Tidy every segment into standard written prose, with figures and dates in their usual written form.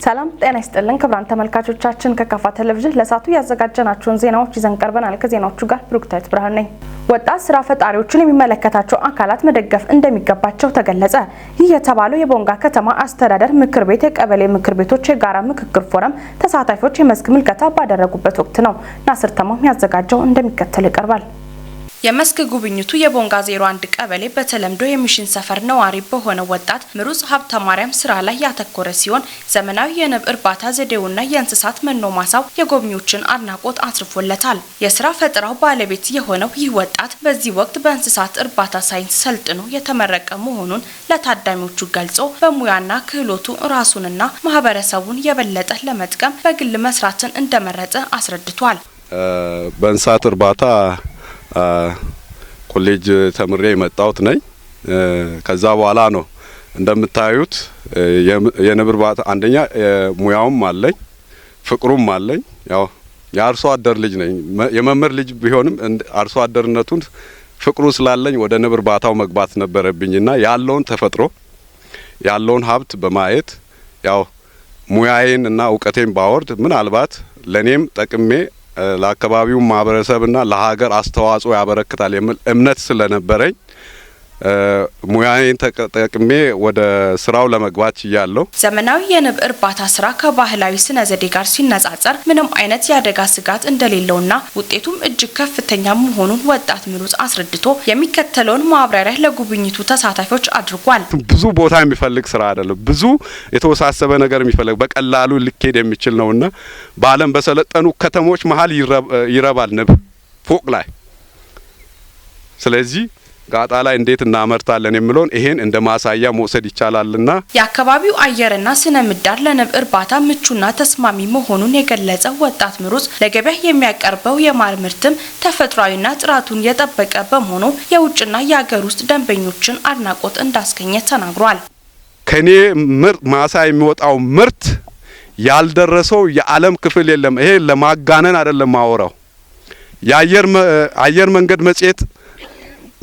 ሰላም ጤና ይስጥልን ክቡራን ተመልካቾቻችን፣ ከካፋ ቴሌቪዥን ለሰዓቱ ያዘጋጀናቸውን ዜናዎች ይዘን ቀርበናል። ከዜናዎቹ ጋር ብሩክታዊት ብርሃን ነኝ። ወጣት ስራ ፈጣሪዎችን የሚመለከታቸው አካላት መደገፍ እንደሚገባቸው ተገለጸ። ይህ የተባለው የቦንጋ ከተማ አስተዳደር ምክር ቤት የቀበሌ ምክር ቤቶች የጋራ ምክክር ፎረም ተሳታፊዎች የመስክ ምልከታ ባደረጉበት ወቅት ነው። ናስር ተማም ያዘጋጀው እንደሚከተለው ይቀርባል። የመስክ ጉብኝቱ የቦንጋ 01 ቀበሌ በተለምዶ የሚሽን ሰፈር ነዋሪ በሆነው ወጣት ምሩጽ ሀብተ ማርያም ስራ ላይ ያተኮረ ሲሆን፣ ዘመናዊ የንብ እርባታ ዘዴውና የእንስሳት መኖ ማሳው የጎብኚዎችን አድናቆት አትርፎለታል። የስራ ፈጠራው ባለቤት የሆነው ይህ ወጣት በዚህ ወቅት በእንስሳት እርባታ ሳይንስ ሰልጥኖ የተመረቀ መሆኑን ለታዳሚዎቹ ገልጾ፣ በሙያና ክህሎቱ ራሱንና ማህበረሰቡን የበለጠ ለመጥቀም በግል መስራትን እንደመረጠ አስረድቷል። በእንስሳት እርባታ ኮሌጅ ተምሬ የመጣሁት ነኝ። ከዛ በኋላ ነው እንደምታዩት የንብ እርባታ፣ አንደኛ ሙያውም አለኝ፣ ፍቅሩም አለኝ። ያው የአርሶ አደር ልጅ ነኝ። የመምህር ልጅ ቢሆንም አርሶ አደርነቱን ፍቅሩ ስላለኝ ወደ ንብ እርባታው መግባት ነበረብኝና ያለውን ተፈጥሮ፣ ያለውን ሀብት በማየት፣ ያው ሙያዬን እና እውቀቴን ባወርድ ምናልባት ለኔም ጠቅሜ ለአካባቢው ማህበረሰብና ለሀገር አስተዋጽኦ ያበረክታል የሚል እምነት ስለነበረኝ ሙያዬን ተጠቅሜ ወደ ስራው ለመግባት ችያለሁ። ዘመናዊ የንብ እርባታ ስራ ከባህላዊ ስነ ዘዴ ጋር ሲነጻጸር ምንም አይነት የአደጋ ስጋት እንደሌለውና ውጤቱም እጅግ ከፍተኛ መሆኑን ወጣት ምሩጽ አስረድቶ የሚከተለውን ማብራሪያ ለጉብኝቱ ተሳታፊዎች አድርጓል። ብዙ ቦታ የሚፈልግ ስራ አይደለም። ብዙ የተወሳሰበ ነገር የሚፈልግ፣ በቀላሉ ሊኬድ የሚችል ነውና በዓለም በሰለጠኑ ከተሞች መሀል ይረባል ንብ ፎቅ ላይ። ስለዚህ ጋጣ ላይ እንዴት እናመርታለን የሚለውን ይሄን እንደ ማሳያ መውሰድ ይቻላልና። የአካባቢው አየርና ስነ ምህዳር ለንብ እርባታ ምቹና ተስማሚ መሆኑን የገለጸው ወጣት ምሩጽ፣ ለገበያ የሚያቀርበው የማር ምርትም ተፈጥሯዊና ጥራቱን የጠበቀ በመሆኑ የውጭና የሀገር ውስጥ ደንበኞችን አድናቆት እንዳስገኘ ተናግሯል። ከኔ ምርት ማሳ የሚወጣው ምርት ያልደረሰው የዓለም ክፍል የለም። ይሄ ለማጋነን አይደለም ማወራው። የአየር አየር መንገድ መጽሔት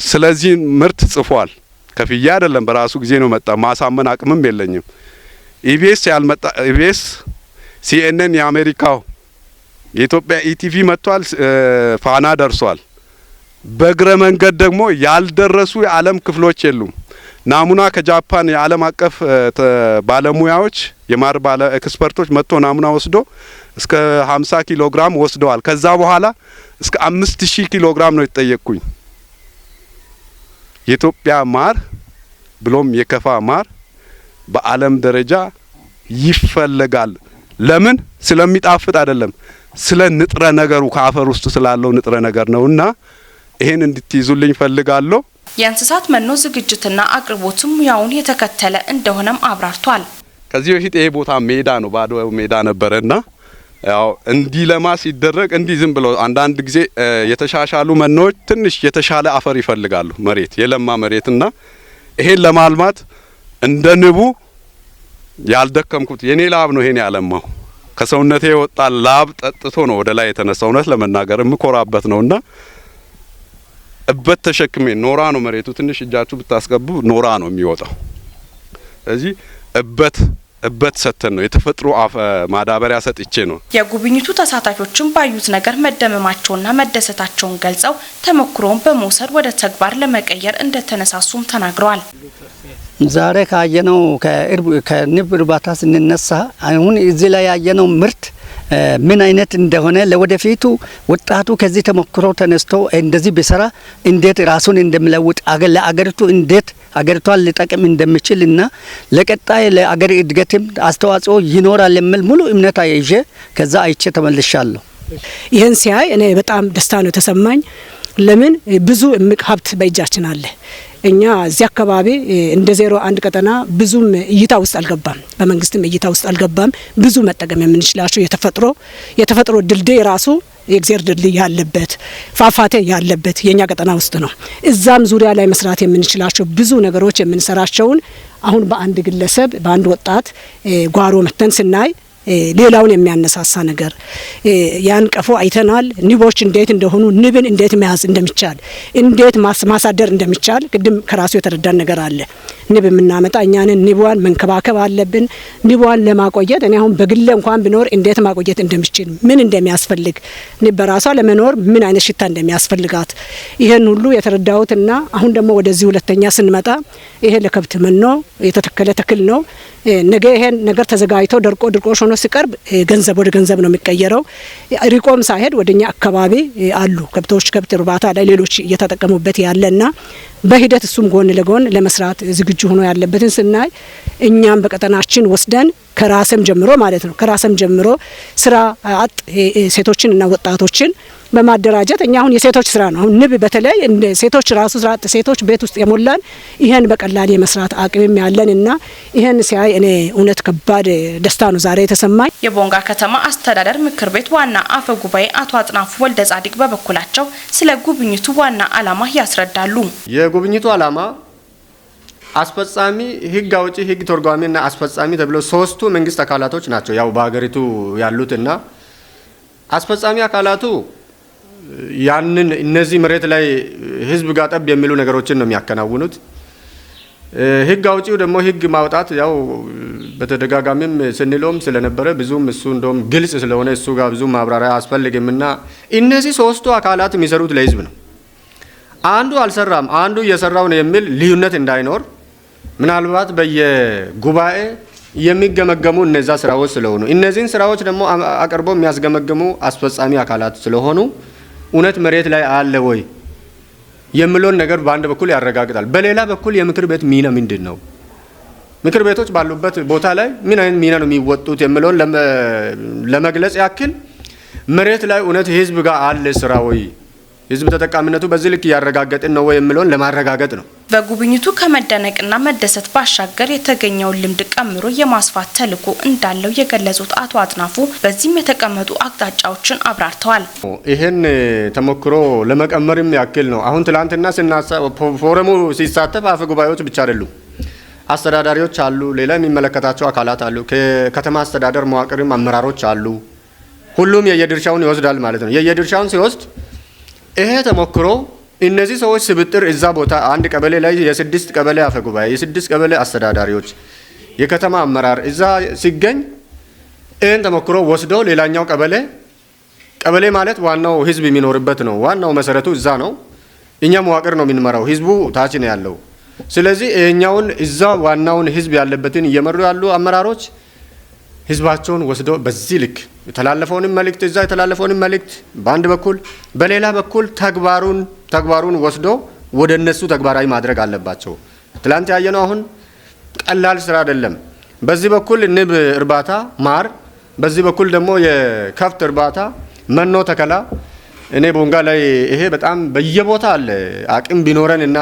ስለዚህ ምርት ጽፏል። ከፍያ አይደለም፣ በራሱ ጊዜ ነው መጣ። ማሳመን አቅምም የለኝም። ኢቢኤስ ያልመጣ፣ ኢቢኤስ፣ ሲኤንኤን የአሜሪካው፣ የኢትዮጵያ ኢቲቪ መጥቷል። ፋና ደርሷል። በእግረ መንገድ ደግሞ ያልደረሱ የዓለም ክፍሎች የሉም። ናሙና ከጃፓን የዓለም አቀፍ ባለሙያዎች፣ የማር ባለ expert ኦች መጥቶ ናሙና ወስዶ እስከ 50 ኪሎ ግራም ወስደዋል። ከዛ በኋላ እስከ 5000 ኪሎ ግራም ነው የተጠየቅኩኝ። የኢትዮጵያ ማር ብሎም የከፋ ማር በዓለም ደረጃ ይፈለጋል። ለምን? ስለሚጣፍጥ አይደለም፣ ስለ ንጥረ ነገሩ፣ ከአፈር ውስጥ ስላለው ንጥረ ነገር ነውና ይሄን እንድትይዙልኝ ፈልጋለሁ። የእንስሳት መኖ ዝግጅትና አቅርቦትም ሙያውን የተከተለ እንደሆነም አብራርቷል። ከዚህ በፊት ይሄ ቦታ ሜዳ ነው፣ ባዶ ሜዳ ነበረና ያው እንዲለማ ሲደረግ እንዲህ ዝም ብሎ፣ አንዳንድ ጊዜ የተሻሻሉ መኖዎች ትንሽ የተሻለ አፈር ይፈልጋሉ፣ መሬት፣ የለማ መሬትና ይሄን ለማልማት እንደ ንቡ ያልደከምኩት የኔ ላብ ነው። ይሄን ያለማው ከሰውነቴ የወጣ ላብ ጠጥቶ ነው ወደ ላይ የተነሳው። እውነት ለመናገር የምኮራበት ነውና እበት ተሸክሜ፣ ኖራ ነው መሬቱ። ትንሽ እጃችሁ ብታስገቡ ኖራ ነው የሚወጣው። ስለዚህ እበት እበት ሰጥተን ነው፣ የተፈጥሮ ማዳበሪያ ሰጥቼ ነው። የጉብኝቱ ተሳታፊዎችም ባዩት ነገር መደመማቸውና መደሰታቸውን ገልጸው ተሞክሮውን በመውሰድ ወደ ተግባር ለመቀየር እንደተነሳሱም ተናግረዋል። ዛሬ ካየነው ከንብ እርባታ ስንነሳ አሁን እዚህ ላይ ያየነው ምርት ምን አይነት እንደሆነ፣ ለወደፊቱ ወጣቱ ከዚህ ተሞክሮ ተነስቶ እንደዚህ ቢሰራ እንዴት ራሱን እንደሚለውጥ፣ ለአገሪቱ እንዴት አገሪቷን ሊጠቅም እንደሚችል እና ለቀጣይ ለአገር እድገትም አስተዋጽኦ ይኖራል የሚል ሙሉ እምነት ይዤ ከዛ አይቼ ተመልሻለሁ። ይህን ሲያይ እኔ በጣም ደስታ ነው የተሰማኝ። ለምን፣ ብዙ እምቅ ሀብት በእጃችን አለ። እኛ እዚህ አካባቢ እንደ 01 ቀጠና ብዙም እይታ ውስጥ አልገባም፣ በመንግስትም እይታ ውስጥ አልገባም። ብዙ መጠቀም የምንችላቸው የተፈጥሮ ድልድይ ራሱ የእግዜር ድልድይ ያለበት፣ ፏፏቴ ያለበት የኛ ቀጠና ውስጥ ነው። እዛም ዙሪያ ላይ መስራት የምንችላቸው ብዙ ነገሮች የምንሰራቸውን አሁን በአንድ ግለሰብ፣ በአንድ ወጣት ጓሮ መተን ስናይ ሌላውን የሚያነሳሳ ነገር ያን ቀፎ አይተናል። ንቦች እንዴት እንደሆኑ፣ ንብን እንዴት መያዝ እንደሚቻል፣ እንዴት ማሳደር እንደሚቻል ቅድም ከራሱ የተረዳን ነገር አለ። ንብ የምናመጣ እኛንን ንቧን መንከባከብ አለብን። ንቧን ለማቆየት እኔ አሁን በግሌ እንኳን ቢኖር እንዴት ማቆየት እንደሚችል፣ ምን እንደሚያስፈልግ፣ ንብ በራሷ ለመኖር ምን አይነት ሽታ እንደሚያስፈልጋት ይሄን ሁሉ የተረዳሁትና አሁን ደግሞ ወደዚህ ሁለተኛ ስንመጣ ይሄ ለከብት መኖ የተተከለ ተክል ነው። ነገ ይሄን ነገር ተዘጋጅቶ ደርቆ ድርቆሽ ሆኖ ሲቀርብ ገንዘብ ወደ ገንዘብ ነው የሚቀየረው። ሪቆም ሳይሄድ ወደኛ አካባቢ አሉ ከብቶች፣ ከብት እርባታ ላይ ሌሎች እየተጠቀሙበት ያለና በሂደት እሱም ጎን ለጎን ለመስራት ዝግጁ ሆኖ ያለበትን ስናይ እኛም በቀጠናችን ወስደን ከራስም ጀምሮ ማለት ነው፣ ከራስም ጀምሮ ስራ አጥ ሴቶችን እና ወጣቶችን በማደራጀት እኛ አሁን የሴቶች ስራ ነው። አሁን ንብ በተለይ ሴቶች ራሱ ስራ አጥ ሴቶች ቤት ውስጥ የሞላን ይሄን በቀላል የመስራት አቅምም ያለንና ይሄን ሲያይ እኔ እውነት ከባድ ደስታ ነው ዛሬ የተሰማኝ። የቦንጋ ከተማ አስተዳደር ምክር ቤት ዋና አፈ ጉባኤ አቶ አጥናፉ ወልደ ጻዲቅ በበኩላቸው ስለ ጉብኝቱ ዋና ዓላማ ያስረዳሉ። የጉብኝቱ ዓላማ አስፈጻሚ፣ ህግ አውጪ፣ ህግ ተርጓሚና አስፈጻሚ ተብሎ ሶስቱ መንግስት አካላቶች ናቸው ያው በሀገሪቱ ያሉትና አስፈጻሚ አካላቱ ያንን እነዚህ መሬት ላይ ህዝብ ጋር ጠብ የሚሉ ነገሮችን ነው የሚያከናውኑት። ህግ አውጪው ደግሞ ህግ ማውጣት ያው በተደጋጋሚም ስንለውም ስለነበረ ብዙም እሱ እንደውም ግልጽ ስለሆነ እሱ ጋር ብዙ ማብራሪያ አያስፈልግምና እነዚህ ሶስቱ አካላት የሚሰሩት ለህዝብ ነው። አንዱ አልሰራም አንዱ እየሰራው ነው የሚል ልዩነት እንዳይኖር ምናልባት በየጉባኤ የሚገመገሙ እነዛ ስራዎች ስለሆኑ እነዚህን ስራዎች ደግሞ አቅርቦ የሚያስገመግሙ አስፈጻሚ አካላት ስለሆኑ እውነት መሬት ላይ አለ ወይ የሚለውን ነገር በአንድ በኩል ያረጋግጣል። በሌላ በኩል የምክር ቤት ሚና ምንድን ነው? ምክር ቤቶች ባሉበት ቦታ ላይ ምን አይነት ሚና ነው የሚወጡት የሚለውን ለመግለጽ ያክል መሬት ላይ እውነት ህዝብ ጋር አለ ስራ ወይ፣ ህዝብ ተጠቃሚነቱ በዚህ ልክ እያረጋገጥን ነው ወይ የሚለውን ለማረጋገጥ ነው። በጉብኝቱ ከመደነቅና መደሰት ባሻገር የተገኘውን ልምድ ቀምሮ የማስፋት ተልዕኮ እንዳለው የገለጹት አቶ አጥናፉ በዚህም የተቀመጡ አቅጣጫዎችን አብራርተዋል። ይሄን ተሞክሮ ለመቀመርም ያክል ነው። አሁን ትላንትና ፎረሙ ሲሳተፍ አፈ ጉባኤዎች ብቻ አይደሉም፣ አስተዳዳሪዎች አሉ፣ ሌላ የሚመለከታቸው አካላት አሉ፣ ከከተማ አስተዳደር መዋቅርም አመራሮች አሉ። ሁሉም የየድርሻውን ይወስዳል ማለት ነው። የየድርሻውን ሲወስድ ይሄ ተሞክሮ እነዚህ ሰዎች ስብጥር እዛ ቦታ አንድ ቀበሌ ላይ የ6 ቀበሌ አፈ ጉባኤ፣ የ6 ቀበሌ አስተዳዳሪዎች፣ የከተማ አመራር እዛ ሲገኝ ይሄን ተሞክሮ ወስዶ ሌላኛው ቀበሌ፣ ቀበሌ ማለት ዋናው ህዝብ የሚኖርበት ነው። ዋናው መሰረቱ እዛ ነው። እኛ መዋቅር ነው የምንመራው፣ ህዝቡ ታች ነው ያለው። ስለዚህ ይሄኛውን እዛ ዋናውን ህዝብ ያለበትን እየመሩ ያሉ አመራሮች ህዝባቸውን ወስዶ በዚህ ልክ የተላለፈውን መልእክት እዛ የተላለፈውን መልእክት በአንድ በኩል በሌላ በኩል ተግባሩን ወስዶ ወደ እነሱ ተግባራዊ ማድረግ አለባቸው። ትላንት ያየነው አሁን ቀላል ስራ አይደለም። በዚህ በኩል ንብ እርባታ ማር፣ በዚህ በኩል ደግሞ የከብት እርባታ መኖ ተከላ። እኔ ቦንጋ ላይ ይሄ በጣም በየቦታ አለ። አቅም ቢኖረን እና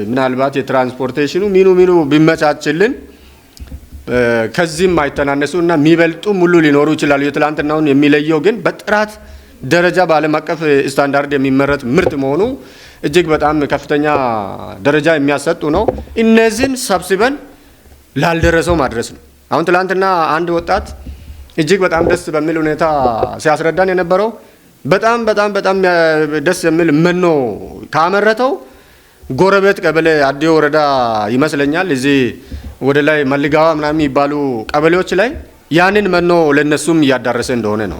ምናልባት የ transportation ኑ ሚኑ ቢመቻችልን ከዚህም አይተናነሱ እና የሚበልጡ ሙሉ ሊኖሩ ይችላሉ። የትላንትናውን የሚለየው ግን በጥራት ደረጃ በዓለም አቀፍ ስታንዳርድ የሚመረት ምርት መሆኑ እጅግ በጣም ከፍተኛ ደረጃ የሚያሰጡ ነው። እነዚህን ሰብስበን ላልደረሰው ማድረስ ነው። አሁን ትላንትና አንድ ወጣት እጅግ በጣም ደስ በሚል ሁኔታ ሲያስረዳን የነበረው በጣም በጣም በጣም ደስ የሚል መኖ ካመረተው ጎረቤት ቀበሌ አዲዮ ወረዳ ይመስለኛል እዚህ ወደ ላይ መልጋዋ ምናምን የሚባሉ ቀበሌዎች ላይ ያንን መኖ ለነሱም እያዳረሰ እንደሆነ ነው።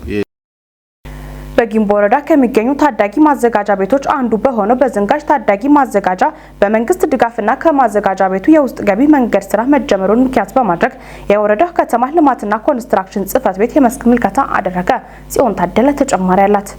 በጊምቦ ወረዳ ከሚገኙ ታዳጊ ማዘጋጃ ቤቶች አንዱ በሆነው በዝንጋጅ ታዳጊ ማዘጋጃ በመንግስት ድጋፍና ከማዘጋጃ ቤቱ የውስጥ ገቢ መንገድ ስራ መጀመሩን ምክንያት በማድረግ የወረዳው ከተማ ልማትና ኮንስትራክሽን ጽሕፈት ቤት የመስክ ምልከታ አደረገ። ጽዮን ታደለ ተጨማሪ አላት።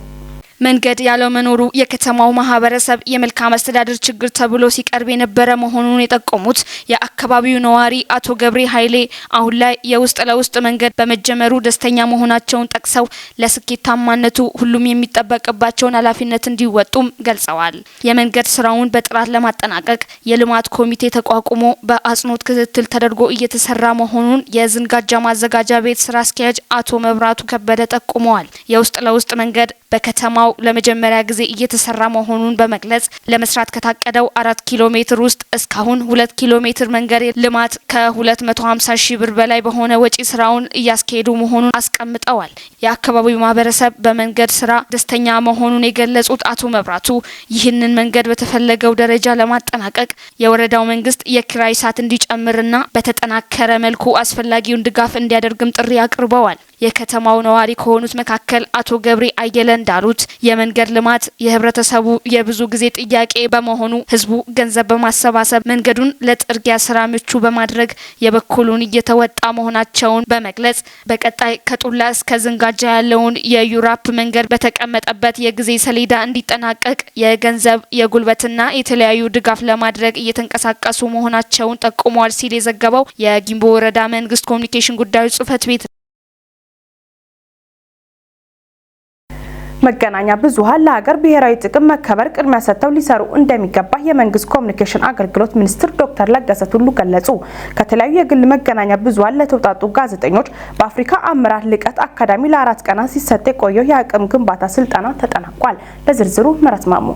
መንገድ ያለመኖሩ የከተማው ማህበረሰብ የመልካም አስተዳደር ችግር ተብሎ ሲቀርብ የነበረ መሆኑን የጠቆሙት የአካባቢው ነዋሪ አቶ ገብሬ ኃይሌ አሁን ላይ የውስጥ ለውስጥ መንገድ በመጀመሩ ደስተኛ መሆናቸውን ጠቅሰው ለስኬታማነቱ ሁሉም የሚጠበቅባቸውን ኃላፊነት እንዲወጡም ገልጸዋል። የመንገድ ስራውን በጥራት ለማጠናቀቅ የልማት ኮሚቴ ተቋቁሞ በአጽንኦት ክትትል ተደርጎ እየተሰራ መሆኑን የዝንጋጃ ማዘጋጃ ቤት ስራ አስኪያጅ አቶ መብራቱ ከበደ ጠቁመዋል። የውስጥ ለውስጥ መንገድ በከተማው ለመጀመሪያ ጊዜ እየተሰራ መሆኑን በመግለጽ ለመስራት ከታቀደው 4 ኪሎ ሜትር ውስጥ እስካሁን 2 ኪሎ ሜትር መንገድ ልማት ከ250 ሺህ ብር በላይ በሆነ ወጪ ስራውን እያስኬዱ መሆኑን አስቀምጠዋል። የአካባቢው ማህበረሰብ በመንገድ ስራ ደስተኛ መሆኑን የገለጹት አቶ መብራቱ ይህንን መንገድ በተፈለገው ደረጃ ለማጠናቀቅ የወረዳው መንግስት የኪራይ ሰዓት እንዲጨምርና በተጠናከረ መልኩ አስፈላጊውን ድጋፍ እንዲያደርግም ጥሪ አቅርበዋል። የከተማው ነዋሪ ከሆኑት መካከል አቶ ገብሬ አየለ እንዳሉት የመንገድ ልማት የህብረተሰቡ የብዙ ጊዜ ጥያቄ በመሆኑ ህዝቡ ገንዘብ በማሰባሰብ መንገዱን ለጥርጊያ ስራ ምቹ በማድረግ የበኩሉን እየተወጣ መሆናቸውን በመግለጽ በቀጣይ ከጡላ እስከ ዝንጋጃ ያለውን የዩራፕ መንገድ በተቀመጠበት የጊዜ ሰሌዳ እንዲጠናቀቅ የገንዘብ የጉልበትና የተለያዩ ድጋፍ ለማድረግ እየተንቀሳቀሱ መሆናቸውን ጠቁመዋል ሲል የዘገበው የጊምቦ ወረዳ መንግስት ኮሚኒኬሽን ጉዳዮች ጽህፈት ቤት። መገናኛ ብዙሃን ለሀገር ብሔራዊ ጥቅም መከበር ቅድሚያ ሰጥተው ሊሰሩ እንደሚገባ የመንግስት ኮሚኒኬሽን አገልግሎት ሚኒስትር ዶክተር ለገሰ ቱሉ ገለጹ። ከተለያዩ የግል መገናኛ ብዙሃን ለተውጣጡ ጋዜጠኞች በአፍሪካ አመራር ልቀት አካዳሚ ለ4 ቀናት ሲሰጥ የቆየው የአቅም ግንባታ ስልጠና ተጠናቋል። ለዝርዝሩ ምህረት ማሞ።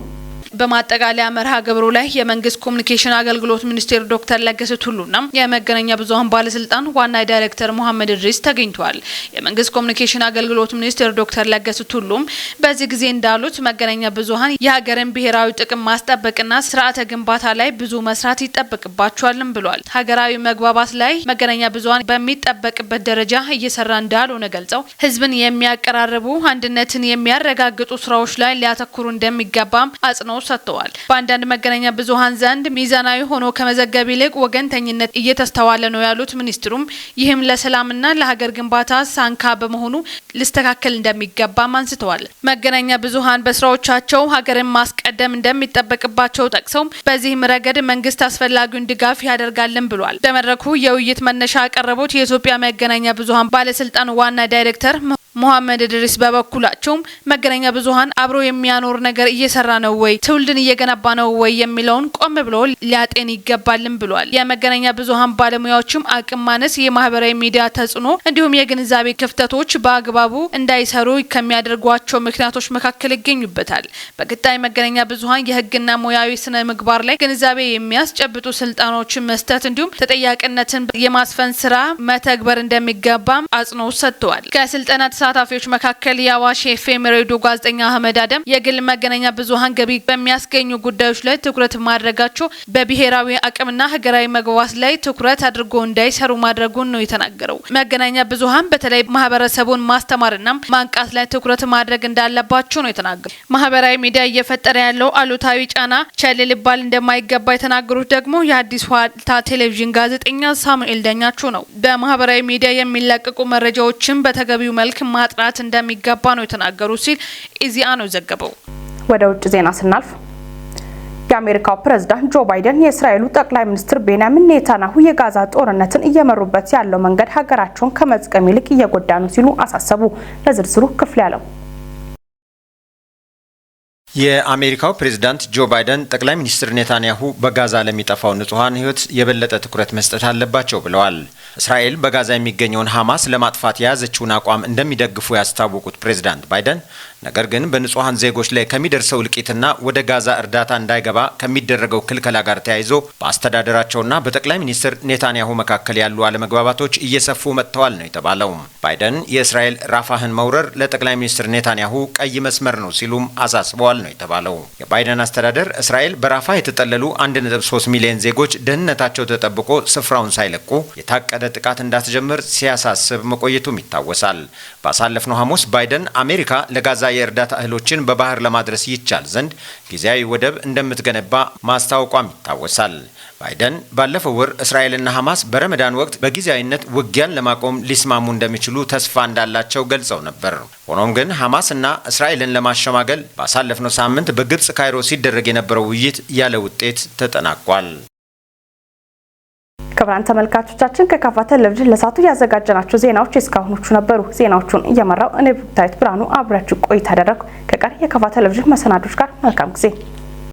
በማጠቃለያ መርሃ ግብሩ ላይ የመንግስት ኮሚኒኬሽን አገልግሎት ሚኒስቴር ዶክተር ለገሰ ቱሉና የመገናኛ ብዙሃን ባለስልጣን ዋና ዳይሬክተር መሐመድ እድሪስ ተገኝተዋል። የመንግስት ኮሚኒኬሽን አገልግሎት ሚኒስቴር ዶክተር ለገሰ ቱሉም በዚህ ጊዜ እንዳሉት መገናኛ ብዙሃን የሀገርን ብሔራዊ ጥቅም ማስጠበቅና ስርዓተ ግንባታ ላይ ብዙ መስራት ይጠበቅባቸዋልም ብሏል። ሀገራዊ መግባባት ላይ መገናኛ ብዙሃን በሚጠበቅበት ደረጃ እየሰራ እንዳልሆነ ገልጸው ህዝብን የሚያቀራርቡ አንድነትን የሚያረጋግጡ ስራዎች ላይ ሊያተኩሩ እንደሚገባም አጽንኦት ሰጥተዋል። በአንዳንድ መገናኛ ብዙሃን ዘንድ ሚዛናዊ ሆኖ ከመዘገብ ይልቅ ወገንተኝነት እየተስተዋለ ነው ያሉት ሚኒስትሩም ይህም ለሰላምና ለሀገር ግንባታ ሳንካ በመሆኑ ሊስተካከል እንደሚገባም አንስተዋል። መገናኛ ብዙሃን በስራዎቻቸው ሀገርን ማስቀደም እንደሚጠበቅባቸው ጠቅሰው በዚህም ረገድ መንግስት አስፈላጊውን ድጋፍ ያደርጋልን ብሏል። በመድረኩ የውይይት መነሻ ያቀረቡት የኢትዮጵያ መገናኛ ብዙሃን ባለስልጣን ዋና ዳይሬክተር መሐመድ እድሪስ በበኩላቸው መገናኛ ብዙሃን አብሮ የሚያኖር ነገር እየሰራ ነው ወይ፣ ትውልድን እየገነባ ነው ወይ የሚለውን ቆም ብሎ ሊያጤን ይገባልም ብሏል። የመገናኛ ብዙሃን ባለሙያዎችም አቅም ማነስ፣ የማህበራዊ ሚዲያ ተጽዕኖ እንዲሁም የግንዛቤ ክፍተቶች በአግባቡ እንዳይሰሩ ከሚያደርጓቸው ምክንያቶች መካከል ይገኙበታል። በቀጣይ መገናኛ ብዙሃን የህግና ሙያዊ ስነ ምግባር ላይ ግንዛቤ የሚያስጨብጡ ስልጠናዎችን መስጠት እንዲሁም ተጠያቂነትን የማስፈን ስራ መተግበር እንደሚገባም አጽንኦት ሰጥተዋል። ከስልጠና ተሳታፊዎች መካከል የአዋሽ ኤፍኤም ሬዲዮ ጋዜጠኛ አህመድ አደም የግል መገናኛ ብዙሃን ገቢ በሚያስገኙ ጉዳዮች ላይ ትኩረት ማድረጋቸው በብሔራዊ አቅምና ሀገራዊ መግባባት ላይ ትኩረት አድርጎ እንዳይሰሩ ማድረጉን ነው የተናገረው። መገናኛ ብዙሃን በተለይ ማህበረሰቡን ማስተማርና ማንቃት ላይ ትኩረት ማድረግ እንዳለባቸው ነው የተናገረው። ማህበራዊ ሚዲያ እየፈጠረ ያለው አሉታዊ ጫና ቸል ሊባል እንደማይገባ የተናገሩት ደግሞ የአዲስ ዋልታ ቴሌቪዥን ጋዜጠኛ ሳሙኤል ዳኛቸው ነው። በማህበራዊ ሚዲያ የሚለቀቁ መረጃዎችን በተገቢው መልክ ማጥራት እንደሚገባ ነው የተናገሩ ሲል ኢዜአ ነው ዘገበው። ወደ ውጭ ዜና ስናልፍ የአሜሪካው ፕሬዝዳንት ጆ ባይደን የእስራኤሉ ጠቅላይ ሚኒስትር ቤንያሚን ኔታንያሁ የጋዛ ጦርነትን እየመሩበት ያለው መንገድ ሀገራቸውን ከመጥቀም ይልቅ እየጎዳ ነው ሲሉ አሳሰቡ። ለዝርዝሩ ክፍል ያለው። የአሜሪካው ፕሬዝዳንት ጆ ባይደን ጠቅላይ ሚኒስትር ኔታንያሁ በጋዛ ለሚጠፋው ንጹሐን ሕይወት የበለጠ ትኩረት መስጠት አለባቸው ብለዋል። እስራኤል በጋዛ የሚገኘውን ሐማስ ለማጥፋት የያዘችውን አቋም እንደሚደግፉ ያስታወቁት ፕሬዝዳንት ባይደን ነገር ግን በንጹሐን ዜጎች ላይ ከሚደርሰው እልቂትና ወደ ጋዛ እርዳታ እንዳይገባ ከሚደረገው ክልከላ ጋር ተያይዞ በአስተዳደራቸውና በጠቅላይ ሚኒስትር ኔታንያሁ መካከል ያሉ አለመግባባቶች እየሰፉ መጥተዋል ነው የተባለው። ባይደን የእስራኤል ራፋህን መውረር ለጠቅላይ ሚኒስትር ኔታንያሁ ቀይ መስመር ነው ሲሉም አሳስበዋል ነው የተባለው። የባይደን አስተዳደር እስራኤል በራፋ የተጠለሉ 1.3 ሚሊዮን ዜጎች ደህንነታቸው ተጠብቆ ስፍራውን ሳይለቁ የታቀደ ጥቃት እንዳትጀምር ሲያሳስብ መቆየቱም ይታወሳል። ባሳለፍነው ሐሙስ ባይደን አሜሪካ ለጋዛ የእርዳታ እህሎችን በባህር ለማድረስ ይቻል ዘንድ ጊዜያዊ ወደብ እንደምትገነባ ማስታወቋም ይታወሳል። ባይደን ባለፈው ወር እስራኤልና ሐማስ በረመዳን ወቅት በጊዜያዊነት ውጊያን ለማቆም ሊስማሙ እንደሚችሉ ተስፋ እንዳላቸው ገልጸው ነበር። ሆኖም ግን ሐማስና እስራኤልን ለማሸማገል ባሳለፍነው ሳምንት በግብጽ ካይሮ ሲደረግ የነበረው ውይይት ያለ ውጤት ተጠናቋል። ክቡራን ተመልካቾቻችን ከካፋ ቴሌቪዥን ለሰዓቱ ያዘጋጀናቸው ዜናዎች እስካሁኖቹ ነበሩ። ዜናዎቹን እየመራው እኔ ብሩክታዊት ብርሃኑ አብሬያችሁ ቆይታ አደረኩ። ከቀሪ የካፋ ቴሌቪዥን መሰናዶች ጋር መልካም ጊዜ።